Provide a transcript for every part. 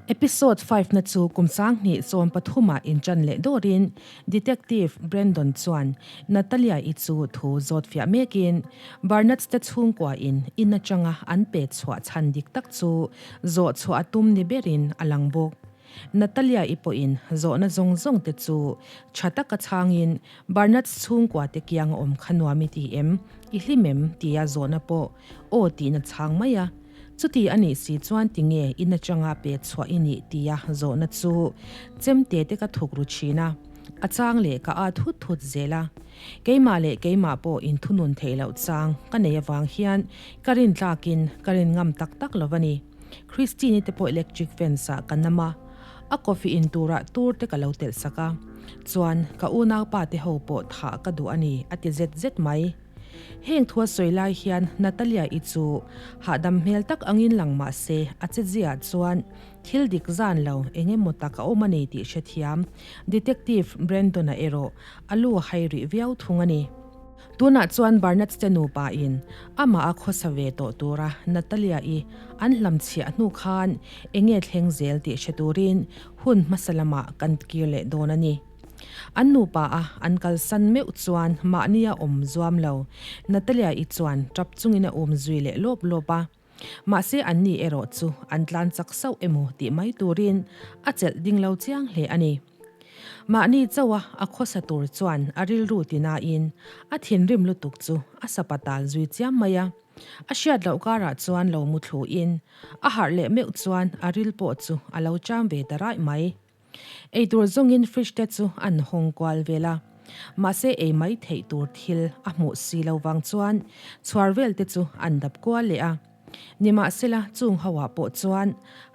Episode 5 na chu kum 2013 ah inṭan leh dawrin Detective Brandon chuan Natalia-i chu thu zawt fiah mekin Barnetts te chhungkua in in atanga an pet chhuah chhan dik tak chu zawh chhuah a tum ni berin a lang bawk. Natalia-i pawhin zawhna zawng zawng te chu tha taka chhangin Barnetts chhungkua te kiang a awm kha nuam i ti em? I hlim em? tia zawhna pawh aw tihna chhang mai a. Chuti a nih si chuan tinge in atanga pet chhuah i nih tia zawhna chu chemte te ka thuk ru thin a, a chang leh ka a thut thut zel a. Keimah leh keimah pawh inthunun theih loh chang ka nei avang hian ka rin tlakin ka rin ngam tak tak lo a ni. Christine-i te pawh electric fence ah ka nam a, a coffee in turah tur te ka lo telh sak a, chuan ka unaupa te ho pawh thah ka duh a ni a ti zet zet mai. Heng thu a sawi lai hian Natalia-i chu hahdam hmel tak angin lang mah se a cheziah chuan thil dik zan lo eng emaw tak a awm a ni tih hrethiam Detective Brandon-a erawh a lu a hai rih viau thung a ni. Tunah chuan Barnett te nupa in amah a khawsa ve tawh tura Natalia-i an hlamchhiah hnu khan eng nge thleng zel tih hre turin hun hmasa lamah kan kir leh dawn a ni. An nupa a an kalsan meuh chuan mahnia awm zuam lo Natalia-i chuan tap chungin a um zui leh lawp lawp a. Mahse an ni erawh chu an tlan chak sauh emaw tih mai turin a chelh ding lo chiang hle a ni. Mahni chauha a khawsa tur chuan a rilru tinain a thinrim lutuk chu a sapa tal zui chiam mai a. A hriat loh karah chuan lo mu thluin a harh leh meuh chuan a ril pawh chu a lo cham ve ta raih mai. Eitur zawngin fridge te chu an hawng kual vel a, mahse ei mai theih tur thil a hmuh si lo vang chuan chhuar vel te chu an dap kual leh a. Nimahsela chung ho ah pawh chuan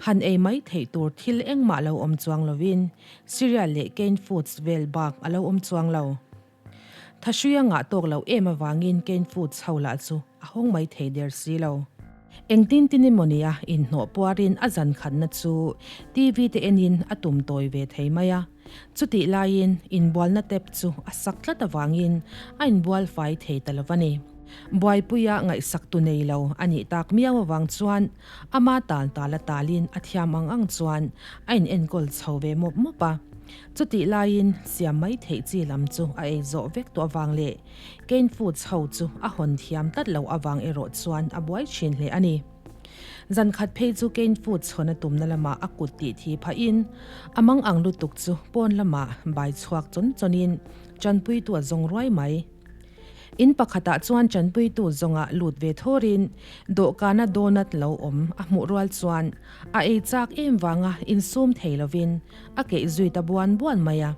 han ei mai theih tur thil engmah lo awm chuang lovin cereal leh canned foods vel bak a lo awm chuang lo. Thahrui a ngah tawk loh em avangin canned foods ho lah chu a hawng mai thei der si lo. Engtin tin emaw nia inhnawh puarin a zan khatna chu TV te enin a tum tawi ve thei mai a. Chutih laiin inbualna tap chu a sak tlat avangin a inbual fai thei ta lo va ni. Buaipuia ngaihsak tu nei lo a nih tak miau avang chuan ama tal tal a talin a thiam ang ang chuan a inenkawl chho ve mawp mawp a. Chutih laiin siam mai theih chi lam chu a ei zawh vek tawh avang leh Canned foods ho chu a hawn thiam tlat loh avang erawh chuan a buai thin hle a ni. Zan khat phei chu canned foods hawn a tumna lamah a kut tih thi phahin a mang ang lutuk chu pawn lamah bai chhuak chawn chawnin tanpuitu a zawng ruai mai. In pakhatah chuan tanpuitu zawngah lut ve thawrin dawhkana donut lo awm a hmuh rual chuan a ei chak em vanga insum thei lovin a keih zui ta buan buan mai a.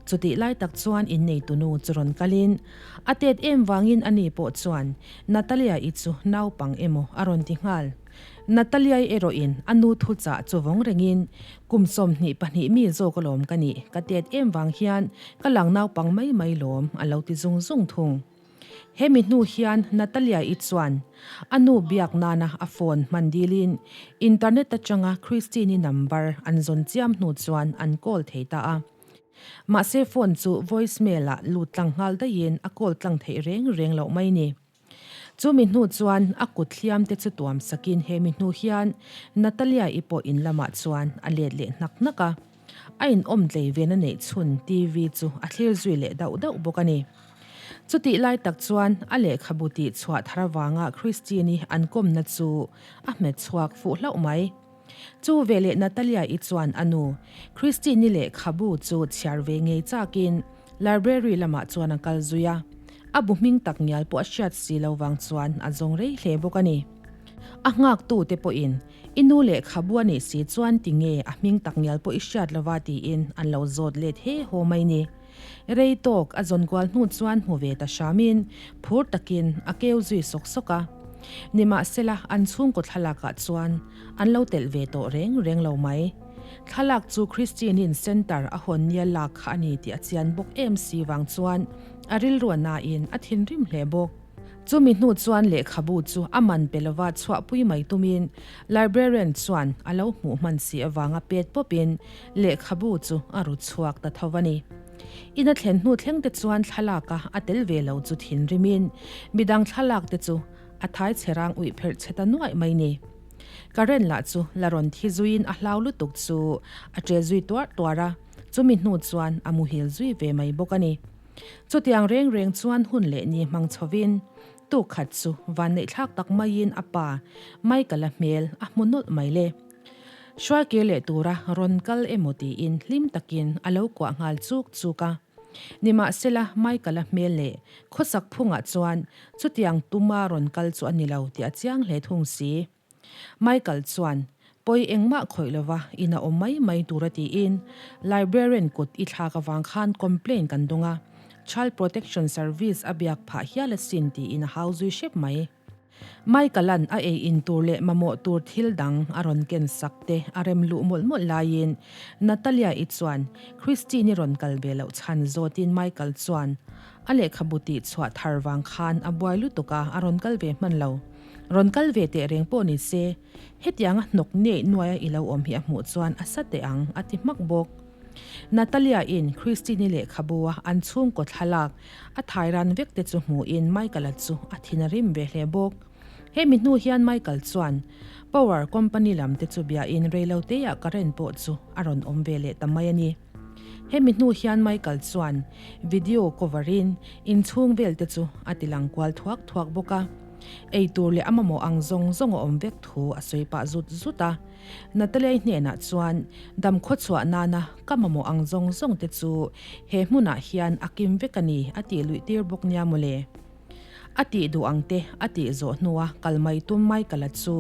Chutih lai tak chuan inneitunu chu rawn kalin a tet em vangin ani pawh chuan Natalia-i chu naupang emaw a rawn ti nghal. Natalia-i erawhin a nu thu chah chu vawng rengin kum 22 mi zawk alawm ka nih, ka tet em vang hian ka lang naupang mai mai lawm a lo ti zung zung thung. Hemi hnu hian Natalia-i chuan a nu biak nana a phone hman dilin internet atanga Christine-i number an zawn chiam hnu chuan an call thei ta a. Mahse phone chu voice mail ah lut tlang nghal daihin a call tlang theih reng reng loh mai ni. Chumi hnu chuan a kut hliam te chu tuam sakin hemi hnu hian Natalia-i pawh in lamah chuan a let leh hnak hnak a. A inawm tlei ve na neih chhun TV chu a thlir zui leh dauh dauh bawk a ni. Chutih lai tak chuan a lehkhabu tih chhuah thar avanga Christine-i an kawmna chu a hmet chhuak fuh hlauh mai. Chu veleh Natalia-i chuan a nu, Christine-i lehkhabu chu chhiar ve ngei chakin library lamah chuan a kal zui a. A bu hming tak ngial pawh a hriat si lo vang chuan a zawng rei hle bawk a ni. A nghaktu te pawhin I nu lehkhabu a nih si chuan ti nge a hming tak ngial pawh i hriat lova tiin an lo zawt let he haw mai ni. Rei tawk a zawn kual hnu chuan hmu ve ta hramin phur takin a keu zui sawk sawk a. Nimahsela an chhungkaw thlalakah chuan an lo telh ve tawh reng reng lo mai. Thlalak chu Christine-in centre a hawn nia lak kha a ni tih a chian bawk em si vang chuan a rilru a nain a thinrim hle bawk. Chumi hnu chuan lehkhabu chu a man pe lova chhuahpui mai tumin librarian chuan a lo hmuh hman si avanga pet pawpin lehkhabu chu a ru chhuak ta tho a ni. In a thlen hnu thleng te chuan thlalaka a tel ve lo chu thinrimin midang thlalak te chu a thai che rang uih pherh che ta nuaih mai ni. Current lah chu la rawn thi zuiin a hlau lutuk chu a ṭe zui tuarh tuarh a, chumi hnu chuan a muhil zui ve mai bawk a ni. Chutiang reng reng chuan hun leh ni hmang chhovin tuk khat chu vanneihthlak tak maiin a pa Michael-a hmel a hmu nawlh mai le. Hruaikir leh tura rawn kal emaw tiin hlim takin a lo kuah nghal chuk chuk a. Nimahsela Michael-a hmel leh khawsak phungah chuan chutiang tuma rawn kal chu a ni lo tih a chiang hle thung si. Michael chuan pawi engmah khawih lova in a awm mai mai tura tiin librarian kut i thlak avang khan complaint kan dawng a, Child Protection Service a biak phah hial asin tiin a hau zui hrep mai. Michael-a'n a ei in tur leh mamawh tur thil dang a rawn ken sak te a rem luh mawlh mawlh laiin Natalia-i chuan Christine-i rawn kal ve loh chhan zawtin Michael chuan a lehkhabu tih chhuah thar vang khan a buai lutuk a, a rawn kal ve hman lo. Rawn kal ve teh reng pawh ni se, hetianga hnawk nei nuaia i lo awm hi a hmuh chuan a sa teh ang a ti hmak bawk. Natalia-in Christine-i lehkhabu a an chhungkaw thlalak a thai ran vek te chu hmuhin Michael-a chu a thin a rim ve hle bawk. Hemi hnu hian Michael chuan Power company lam te chu biain reiloteah current pawh chu a rawn awm ve leh ta mai a ni. Hemi hnu hian Michael chuan video cover in inchhung vel te chu a ti lang kual thuak thuak bawk a. Ei tur leh a mamawh ang zawng zawng a awm vek thu a sawi pah zut zut a. Natalia-i hnenah chuan dam khawchhuah nana ka mamawh ang zawng zawng te chu he hmunah hian a kim vek a ni a tih luih tir bawk nia mawle. A tih duh ang te a tih zawh hnua kal mai tum Michael-a chu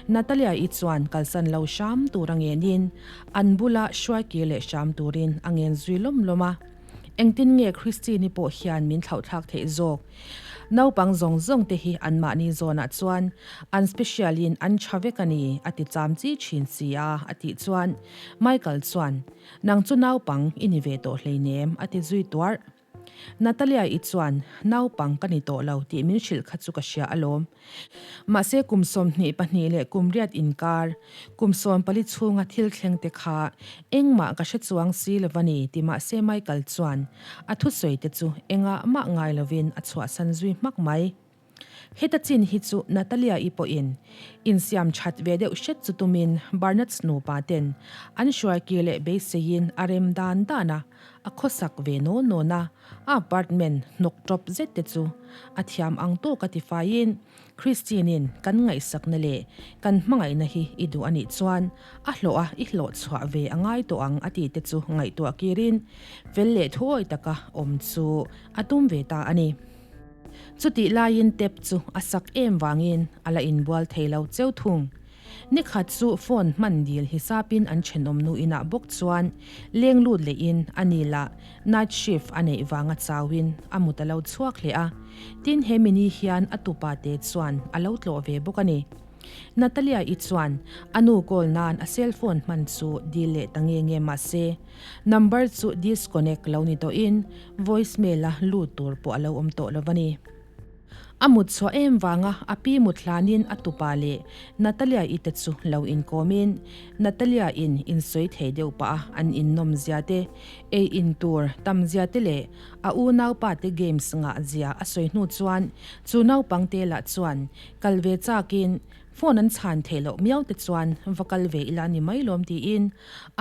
Natalia-i chuan kalsan lo hram tur a ngenin an bula hruaikir leh hram turin a ngen zui lawm lawm a. Engtin nge Christine-i pawh hian min thlauhthlak theih zawk? Naupang zawng zawng te hi anmahni zawnah chuan an special in an tha vek a ni, a ti cham chi thin si a, a tih chuan Michael chuan, Nang chu naupang i ni ve tawh hleinem, a ti zui tuarh. Natalia-i chuan, Naupang ka ni tawh lo tih min hrilh kha chu ka hria alawm. Mahse kum 22 leh kum riat inkar, kum 14 chhunga thil thleng te kha engmah ka hre chuang si lo a ni ti mahse Michael chuan a thusawi te chu engah mah ngai lovin a chhuahsan zui hmak mai. Heta chin hi chu Natalia-i pawhin insiam that ve deuh hret chu tumin Barnetts nupa ten an hruaikir leh beiseiin a rem dan dan a, a khawsak ve nawn nawn a, a apartment hnawk tawp zet te chu a thiam ang tawk a tifaiin Christine-in kan ngaihsakna leh kan hmangaihna hi i duh a nih chuan a hlawh a i hlawh chhuah ve a ngai tawh ang a tih te chu ngaihtuah kirin fel leh thuawi taka awm chu a tum ve ta a ni. Chutih laiin tap chu a sak em vangin a la inbual thei lo cheu thung. Nikhat chu phone hman dil hisapin an thenawm nu inah bawk chuan leng lut lehin a ni lah night shift a neih vanga chauin a mut a lo chhuak hle a. Tin he mini hian a tupa te chuan a lo tlawh ve bawk a ni. Natalia-i chuan a nu call nan a cell phone hman chu dil leh ta nge nge mahse number chu disconnect lo ni tawhin voice mail a lut tur pawh a lo awm tawh lo a ni. A mut chhuah em vanga a pi mut hlanin a tupa leh Natalia-i te chu lo inkawmin Natalia-in insawi thei deuh pah a an innawm zia te, ei in tur tam zia te leh a unaupa te games ngah zia a sawi hnu chuan chu naupang te lah chuan kal ve chakin phone an chhan theih loh miau te chuan va kal ve ila ni mai lawm tiin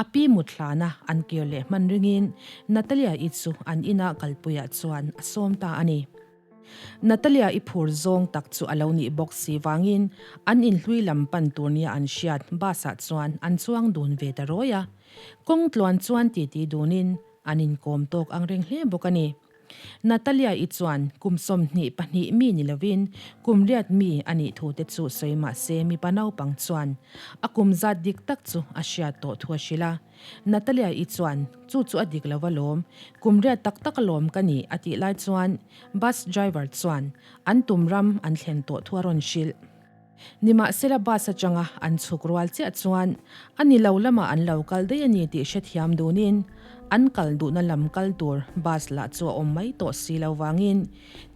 a pi mut hlana an kir leh hman ringin Natalia-i chu an ina kalpuiah chuan a sawm ta a ni. Natalia i phur zawng tak chu a lo nih bawk si vangin an inhlui lam pan tur nia an hriat bus ah chuan an chuang dun ve ta rawi a. Kawng tluan chuan titi dunin an inkawm tawk ang reng hle bawk a ni. Natalia i chuan kum 22 mi ni lovin kum riat mi a nih thu te chu sawi mah se mipa naupang chuan a kum zat dik tak chu a hriat tawh thu a hrilh a. Natalia-i chuan, Chu chu a dik lo va lawm, kum riat tak tak alawm ka ni a tih lai chuan bus driver chuan an tum ram an thlen tawh thu a rawn hrilh. Nimahsela bus atanga an chhuk rual chiah chuan a ni lo lamah an lo kal daih a ni tih hrethiam dunin an kal duhna lam kal tur bus lah chu a awm mai tawh si lo vangin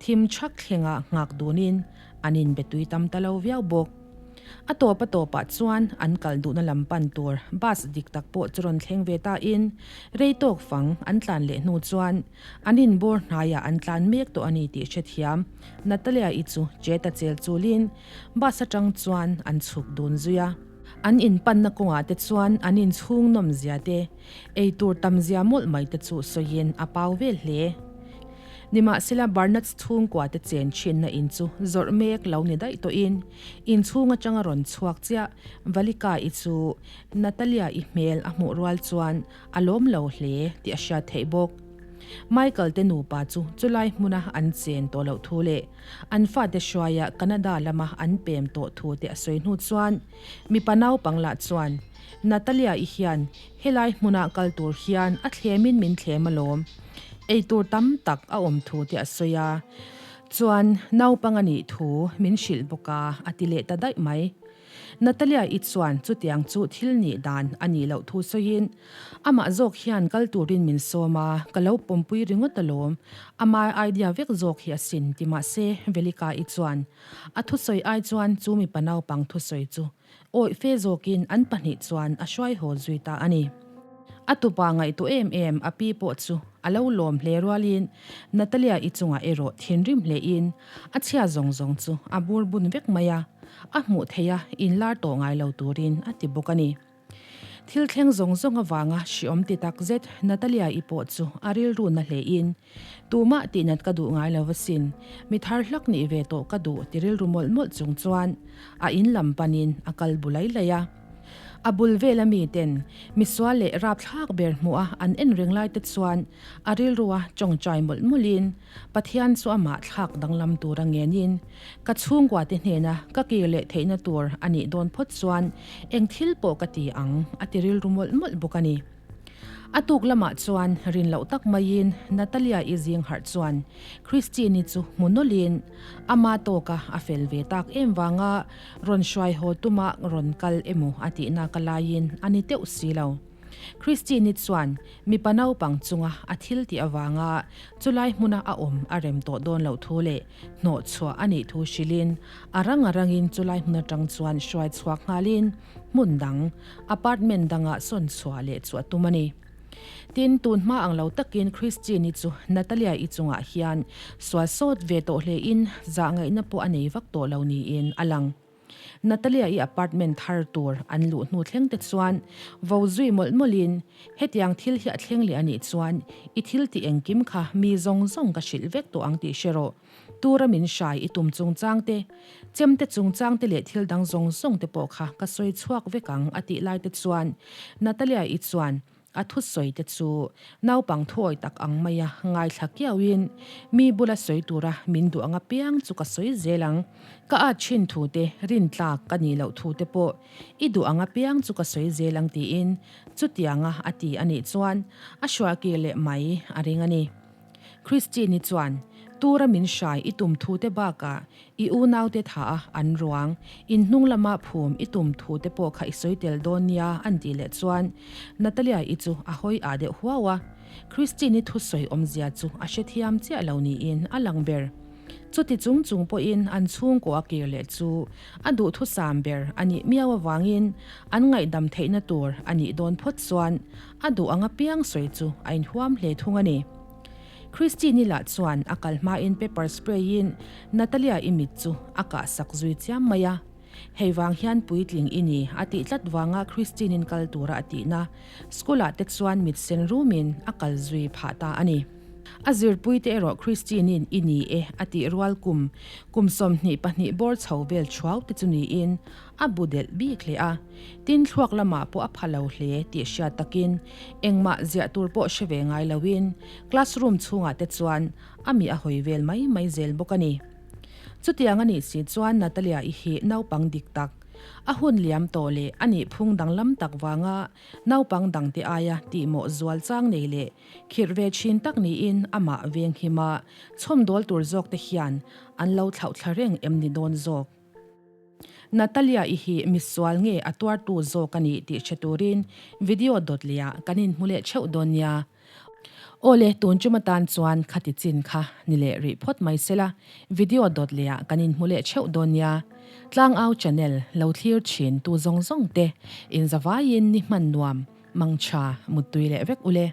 thim thak thlenga nghak dunin an inbe tui tam ta lo viau bawk. A tawp a tawpah chuan an kal duhna lam pan tur bus dik tak pawh chu rawn thleng ve tain rei tawk fang an tlan leh hnu chuan an inbawr hnaiah an tlan mek tawh a ni tih hrethiam Natalia-i chu che ta chel chulin bus atang chuan an chhuk dun zui a. An inpanna kawngah te chuan an inchhung nawmzia te, eitur tamzia mawlh mai te chu sawiin a pau vel hle. Nimahsela Barnards chhungkua te chen thinna in chu zawrh mek lo ni daih tawhin inchhung atanga rawn chhuak chiah Valika-i chu Natalia-i hmel a hmuh rual chuan a lawm lo hle tih a hriat theih bawk. Michael te nupa chu chulai hmuna an chen tawh loh thu leh an fate hruaia Canada lama an pem tawh thu te a sawi hnu chuan mipa naupang lah chuan Natalia-i hian helai hmuna kal tur hian a thlemin min thlem alawm. Eitur tam tak a awm thu te a sawi a, chuan naupang a nih thu min hrilh bawk a, a ti leh ta daih mai. Natalia-i chuan chutiang chu thil nih dan a nih loh thu sawiin, Amah zawk hian kal turin min sawm a, ka lo pawmpui ringawt alawm. Ama idea vek zawk hi asin ti mahse Velika-i chuan a thusawi ai chuan chu mipa naupang thusawi chu awih fe zawkin an pahnih chuan a hruai haw zui ta a ni. A tupa ngaihtuah em em a pi pawh chu a lo lawm hle rualin Natalia-i chungah erawh thinrim hlein a chhia zawng zawng chu a bur bun vek mai a, a hmuh theih a inlar tawh ngai lo turin a ti bawk a ni. Thil thleng zawng zawng avanga hriawm ti tak zet Natalia-i pawh chu a rilru na hlein, Tumah tihnat ka duh ngai lo asin, mi thar hlak nih ve tawh ka duh ti rilru mawlh mawlh chung chuan a in lam panin a kal bu lai lai a. A bul vela miten misual leh rapthlak ber hmuh a an en reng lai te chuan a rilrua tawngtai mawlh mawlhin Pathian chu amah thlak danglam tur a ngenin, ka chhungkua te hnena ka kir leh theihna tur a nih dawn phawt chuan eng thil pawh ka ti ang a ti rilru mawlh mawlh bawk a ni. A tuk lamah chuan rin loh tak maiin Natalia-i zing harh chuan Christine-i chu hmu nawlhin ama tawka a fel ve tak em vanga rawn hruai haw tuma rawn kal emaw a tihna ka laiin a ni teuh si lo. Christine-i chuan mipa naupang chunga a thil tih avanga chulai hmuna a awm a rem tawh dawn loh thu leh hnawh chhuah a nih thu hrilhin a rang a rangin chulai hmun atang chuan hruai chhuak nghalin hmun dang, apartment dangah sawn chhuah leh chu a tum a ni. Tin, tun hma ang lo takin Christine-i chu Natalia-i chungah hian sual sawt ve tawh hlein zah ngaihna pawh a nei vak tawh lo niin a lang. Natalia-i apartment thar tur an luh hnu thleng te chuan vo zui mawlh mawlhin, Hetiang thil hi a thleng leh a nih chuan i thil tih engkim kha mi zawng zawng ka hrilh vek tawh ang tih hre rawh. Tura min hrai i tum chungchang te, chemte chungchang te leh thil dang zawng zawng te pawh kha ka sawi chhuak vek ang a tih lai te chuan Natalia-i chuan A thusawi te chu naupang thuawi tak ang maia ngaithla kiauin mi bula sawi tura min duh ang apiang chu ka sawi zel ang. Ka at thin thu te, rintlak ka nih loh thu te pawh i duh ang apiang chu ka sawi zel ang tiin chutianga a ti a nih chuan a hrualkir leh mai a ring a ni. Christine-i chuan, Tura min hrai i tum thu te bakah i unaute tha a an ruang, in hnung lama phum i tum thu te pawh kha i sawi tel dawn nia an tih leh chuan Natalia-i chu a hawi ah deuh huau a. Christine-i thusawi awmzia chu a hrethiam chiah lo niin a lang ber. Chuti chung chung pawhin an chhungkaw a kir leh chu a duhthusam ber a nih miau avangin an ngaihdam theihna tur a nih dawn phawt chuan A duh ang apiang sawi chu a inhuam hle thung a ni. Christine-i lah chuan a kal hmain pepper spray-in Natalia-i mit chu a kah sak zui chiam mai a. Hei vang hian puitling i ni a tih tlat vanga Christine-in kal tura a tihna school-ah te chuan mit sen rumin a kal zui phah ta a ni. A zirpuite erawh Christine-in i ni e a tih rual kum kum 22 bawr chho vel thuau te chu niin A bu delh bik hle a, tin thluak lamah pawh a pha lo hle tih hriat takin engmah ziah tur pawh hre ve ngai loin classroom chhungah te chuan a mi a hawi vel mai mai zel bawk a ni. Chutiang a nih si chuan Natalia-i hi naupang dik tak, a hun liam tawh leh a nih phung danglam tak vanga naupang dangte aia tihmawh zual chang nei leh khirh ve thin tak niin amah venghima chhawmdawl tur zawk te hian an lo thlauhthla reng em ni dawn zawk? Natalia i hi misual nge a tuartu zawk a ni tih hre turin video dawt leh ah kan inhmu leh theuh dawn nia. Awle tun tum atan chuan khati chin kha ni leh rih phawt mai sela video dawt leh ah kan inhmu leh theuh dawn nia. Tlangau channel lo thlir thin tu zawng zawng te inzavaiin ni hman nuam mangtha muttui leh vek ule.